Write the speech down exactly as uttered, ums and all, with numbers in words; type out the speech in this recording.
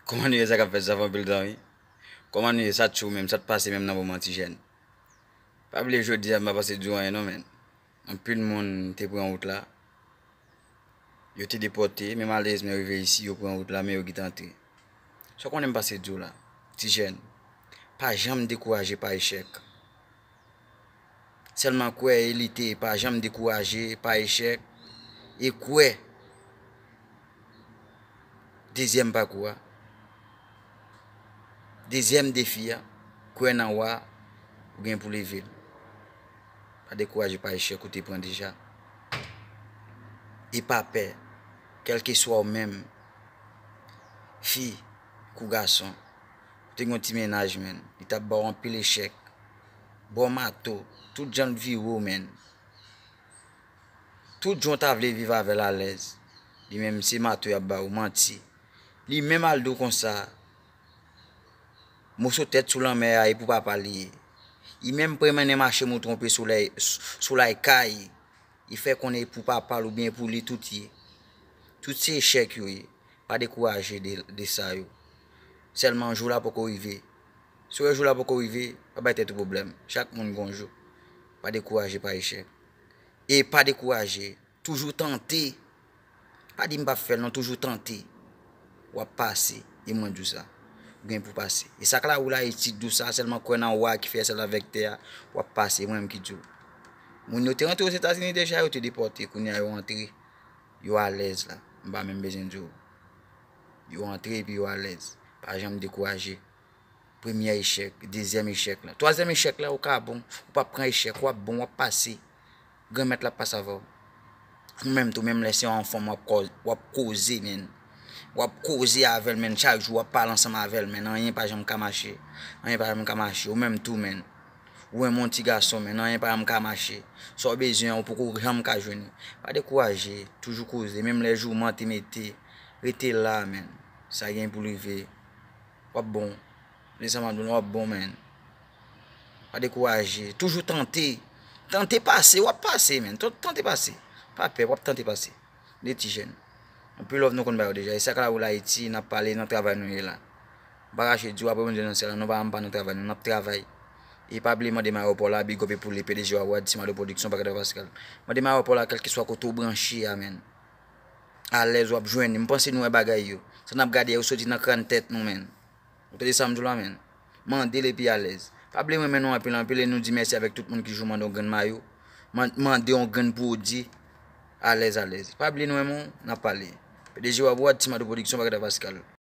Kòman nou ye, sa k ap fèt, sa fè anpil tan, wi. Kòman nou ye, sa tchou menm, sa t pase menm nan moman, ti jèn? Pa bliye jodi a, m pa pase di w anyen non, menn. Anpil moun te pran wout la. Yo te depòte, men malerezman yo rive isi, yo pran wout la, men yo gentan antre. Sa w konnen m pase di w la, ti jèn, pa janm dekouraje pa echèk. Sèlman kwè e lite, pa janm dekouraje pa echèk, e kwè. Dezyèm pakou a, dezyèm defi a, kwè nan w a, ou gen pou leve l. Pa dekouraje pa echèk ou te pran deja. E pa pè, kèlkeswa ou menm, fi kou gason, ou te gen yon ti mennaj, menn, li t ap ba w anpil echèk, ba w mato, tout jan l vire w, menn. Tout jan w ta vle viv avè l alèz. Li menm se mato y ap ba ou, manti. Li menm al di w konsa, moso tèt sou lanmè a e pou papa l li ye. Li menm pran mennen mache mou twonpe solèy, solèy kay. Li fè konnen e pou papa l oubyen pou li tout ye. Tout se echèk yo ye. Pa dekouraje de, de sa yo. Sèlman jou la poko rive. Si w wè jou la poko rive, pa bay tèt ou pwoblèm. Chak moun gon jou. Pa dekouraje pa echèk. E pa dekouraje. Toujou tante. Pa di m p ap fè l non, toujou tante. W ap pase. E mwen di w sa. Ou gen pou pase. E sa k Lawoul Ayiti di w sa, sèlman kwè nan w a ki fè syèl avèk tè a, w ap pase. E mwen menm ki di w. Moun yo te rantre Ozetazini deja, yo te depòte. Kounye a yo antre. Yo alèz la. M pa menm bezwen di w. Yo antre epi yo alèz. Pa janm dekouraje. Premyè echèk, dezyèm echèk la. Twazyèm echèk la, ou ka bon. Ou p ap pran echèk, w ap bon, w ap pase. Granmèt la ap pase avè w. Ou menm tou, menm lè se yon fanm w ap ko-, w ap koze, menn. W ap koze avè l, menn. Chak jou w ap pale ansanm avè l, menn. Anyen pa janm ka mache. Anyen pa janm ka mache. Ou menm tou, menn. Ou renmen yon ti gason, menn. Anyen pa janm ka mache. Sa w bezwen an, ou poko janm ka jwenn li. Pa dekouraje. Toujou koze. Menm lè jouman te mete, rete la, menn. Sa gen pou rive. W ap bon. Desanm ap bon, w ap bon, menn. Pa dekouraje. Toujou tante. Tante pase, w ap pase, menn. Tan-, tante pase. Pa pè, w ap tante pase. De ti jèn. Anpil love nou konn ba yo deja. E sa k Lawoul Ayiti, n ap pale nan travay nou ye la. M pa rache di w apre Bondye nan syèl la, nou pa, m pa nan travay nou, n ap travay. E pa bliye mande m ayewopò la, big up e pou li, P D G Wawad, Simado Production, Pakèt Pascal. Mande m ayewopò la, kèlkeswa kote w branche a, menn. Alèz w ap jwenn li. M panse nou wè bagay yo. Sa n ap gade a, yo soti nan kràn tèt nou, menn. Ou tande sa m di w la, menn? Mande l epi alèz. Pa bliye m renmen nou anpil, anpil, e nou di mèsi avèk tout moun ki jou mande yon grenn mayo. Man-, mande yon grenn pwodui. Alèz, alèz. Pa bliye nou renmen w, n ap pale. P D G Wawad, Simado Production, Pakèt Pascal.